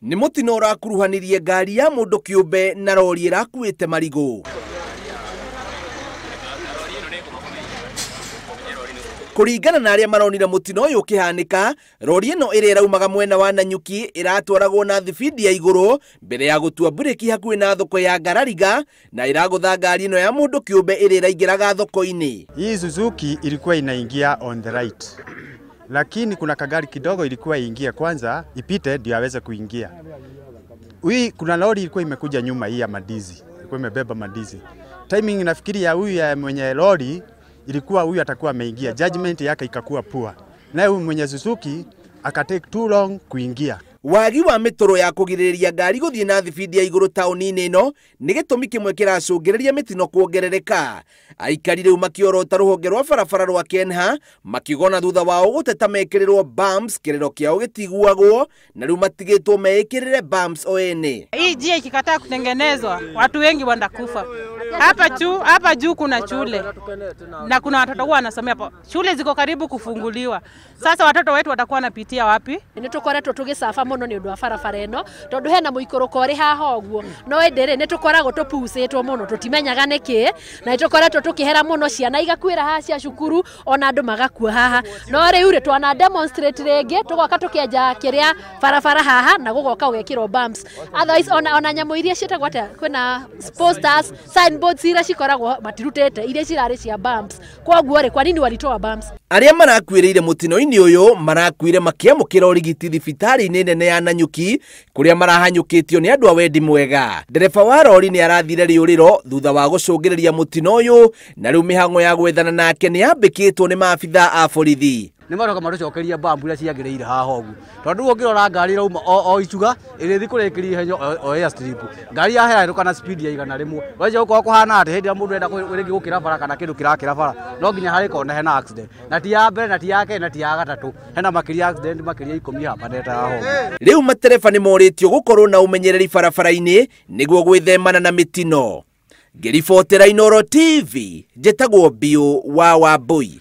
Nĩ mũtino ũrakuruhanirie ngari ya mũndũ kĩũmbe na rori ĩrakuĩte marigũ. Kũringana na arĩa maronire mũtino ũyũ ũkĩhanĩka, rori ĩno ĩrĩa ĩraumaga mwena wa Nanyuki ĩratwaragwo na thibindi ya igũrũ mbere ya gũtua mburĩki hakuhĩ na thoko ya Ngarariga na ĩragũtha ngari ĩno ya mũndũ kĩũmbe ĩrĩa ĩraingĩraga thoko-inĩ. Hii Suzuki ilikuwa inaingia on the right, lakini kuna kagari kidogo ilikuwa ingie kwanza ipite ndio aweze kuingia. Hii kuna lori ilikuwa imekuja nyuma hii ya mandizi, ilikuwa imebeba mandizi. Timing nafikiri ya huyu ya mwenye lori ilikuwa huyu atakuwa ameingia, judgment yake ikakuwa poor. Na huyu mwenye Suzuki akatake too long kuingia. Wagi wa mĩtaro ya kũgirĩrĩria ngari gũthiĩ na thibindi ya igũrũ taũni-inĩ ĩno nĩ gĩtũmi kĩmwe kĩracũngĩrĩria mĩtino kuongerereka. Aikari rĩu makĩorota rũhonge rwa barabara rwa Kenha makiuga thutha wao gũteta mekĩrĩrwo bumps kĩrĩro kĩao gĩtiguagwo na rĩu matigĩtwo meĩkĩrĩre bumps o ene. Hii njia ikikataa kutengenezwa watu wengi watakufa. Hapa juu kuna shule na kuna watoto huwa wanasomea hapo. Shule ziko karibu kufunguliwa. Sasa watoto wetu watakuwa wanapitia wapi? Nĩ tũkoretwo tũgĩcaba mũno nĩ ũndũ wa barabara ĩno tondũ hena mũikũrũko ũrĩ haha ũguo no ĩndĩ rĩ nĩ tũkoragwo tũpucĩtwo mũno tũtimenyaga nĩkĩ na nĩ tũkoretwo tũkĩhera mũno ciana igakuĩra haha cia cukuru ona andũ magakua haha no rĩu rĩ twana demonstrate rĩngĩ tũgoka tũkĩenja kĩrĩa barabara haha na gũgoka gũgekĩrwo bumps. Otherwise ona nyamũ iria ciĩtagwo atĩa, kwĩna posters, signboards iria cikoragwo matirutĩte iria cirarĩ cia bumps. Kwoguo rĩ kwa nini walitoa bumps? Arĩa marakuĩrĩire mũtino-inĩ ũyũ marakuire makĩamũkĩra ũrigiti thibitarĩ-inĩ nene ya Nanyuki kũrĩa marahanyũkĩtio nĩ andũ a wendi mwega. Ndereba wa rori nĩ arathire rĩũrĩro thutha wa gũcũngĩrĩria mũtino ũyũ na rĩu mĩhang'o ya gwethana nake nĩ yambĩkĩtwo nĩ maabitha a borithi. Nĩ maroka marũcokeria bambu iria ciagĩrĩire haha ũguo tondũ rĩu ũngĩrora ngari ĩrauma o icuga ĩrĩthiĩ kũrĩkĩria ihenya o airstrip ngari yaherũka na speed ya 100 weje gũkorwo kũhana atĩ hĩndĩ ĩrĩa mũndũ enda rĩngĩ gũkĩra bara kana kĩndũ kĩrakĩra bara no nginya harĩ kona hena accident na ti ya mbere na ti ya kerĩ na ti ya gatatũ hena makĩria accident makĩria 10 hapa ndeta haha ũguo. Rĩu matereba nĩ morĩtio gũkorwo na ũmenyereri barabara-inĩ nĩguo gwĩthemana na mĩtino. Ngĩribotera Inooro TV njĩtagwo Biũ wa Wambui.